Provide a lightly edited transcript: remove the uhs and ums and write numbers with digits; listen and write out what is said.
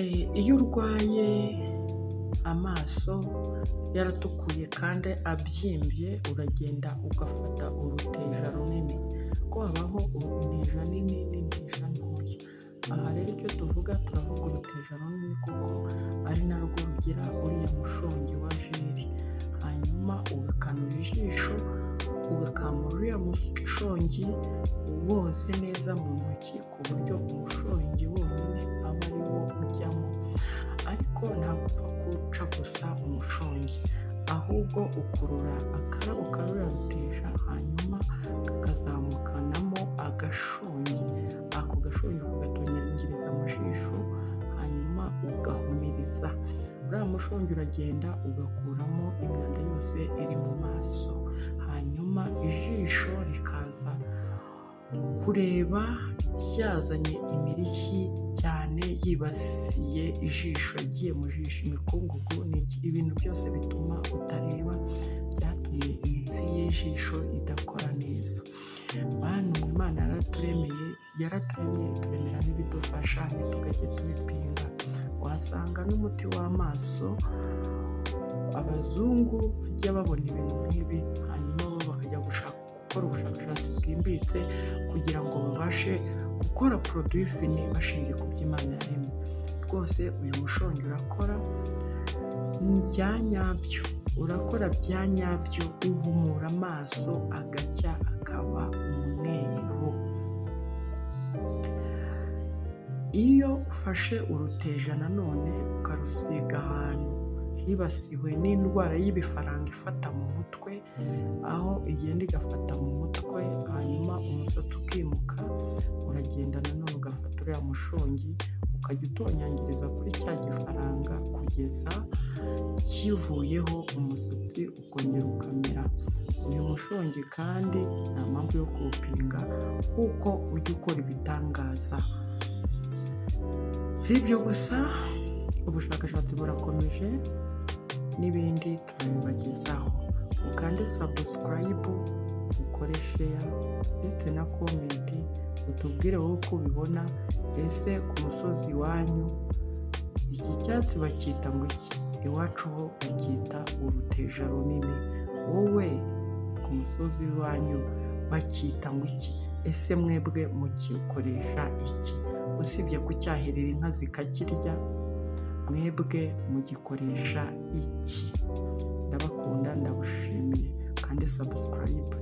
Iyo urwaye amaso yaratukuye kandi abyimbye, uragenda ugafata uruteja runini, kuko habaho inteja nini n'inteja ntoya. Aha rero icyo tuvuga, turavuga uruteja runini kuko ari narwo rugira uriya mushongi wa jeri, hanyuma ugakanura ijisho, ugakamura uriya mushongi woze neza mu ntoki, ku buryo umushongi wonyine aba ari wo ujyamo, ariko ntabwo upfa kuwuca gusa umushongi, ahubwo ukurura akarabo ka ruriya ruteja, hanyuma kakazamukanamo agashongi, ako gashongi ukagatonyangiriza mu jisho, hanyuma ugahumiriza. Uriya mushongi uragenda ugakuramo imyanda yose iri mu maso, hanyuma ijisho rikaza kureba ryazanye imirishyi cyane yibasiye ijisho, yagiye mu jisho, imikungugu, ibintu byose bituma utareba, byatumye imitsi y'ijisho idakora neza. Bantu mwe, Imana yaraturemeye, yaraturemye ituremera n'ibidufasha, ntitugajye tubipinga. Wasanga n'umuti w'amaso abazungu bajya babona ibintu nk'ibi, hanyuma bo bakajya gushaka gukora ubushakashatsi bwimbitse kugira ngo babashe gukora produit fini bashingiye ku byo Imana yaremye. Rwose uyu mushongi urakora bya nyabyo, urakora bya nyabyo, uhumura amaso agacya akaba umweru. Iyo ufashe uruteja nanone ukarusiga ahantu hibasiwe n'indwara y'ibifaranga ifata mu mutwe, aho igenda igafata mu mutwe hanyuma umusatsi ukimuka, uragenda nanone ugafata uriya mushongi ukajya utonyangiriza kuri cya gifaranga kugeza kivuyeho, umusatsi ukongera ukamera. Uyu mushongi kandi nta mpamvu yo kuwupinga kuko ujya ukora ibitangaza. Si ibyo gusa, ubushakashatsi burakomeje n'ibindi turabibagezaho. Ukande subscribe, ukore share ndetse na comment, utubwire wowe uko ubibona. Ese ku musozi iwanyu iki cyatsi bacyita ngo iki? Iwacu ho bacyita uruteja runini. Wowe ku musozi w'iwanyu bacyita ngo iki? Ese mwebwe mukikoresha iki? Usibye kucyahirira inka zikakirya, mwebwe mugikoresha iki? Ndabakunda, ndabushimiye kandi subscribe.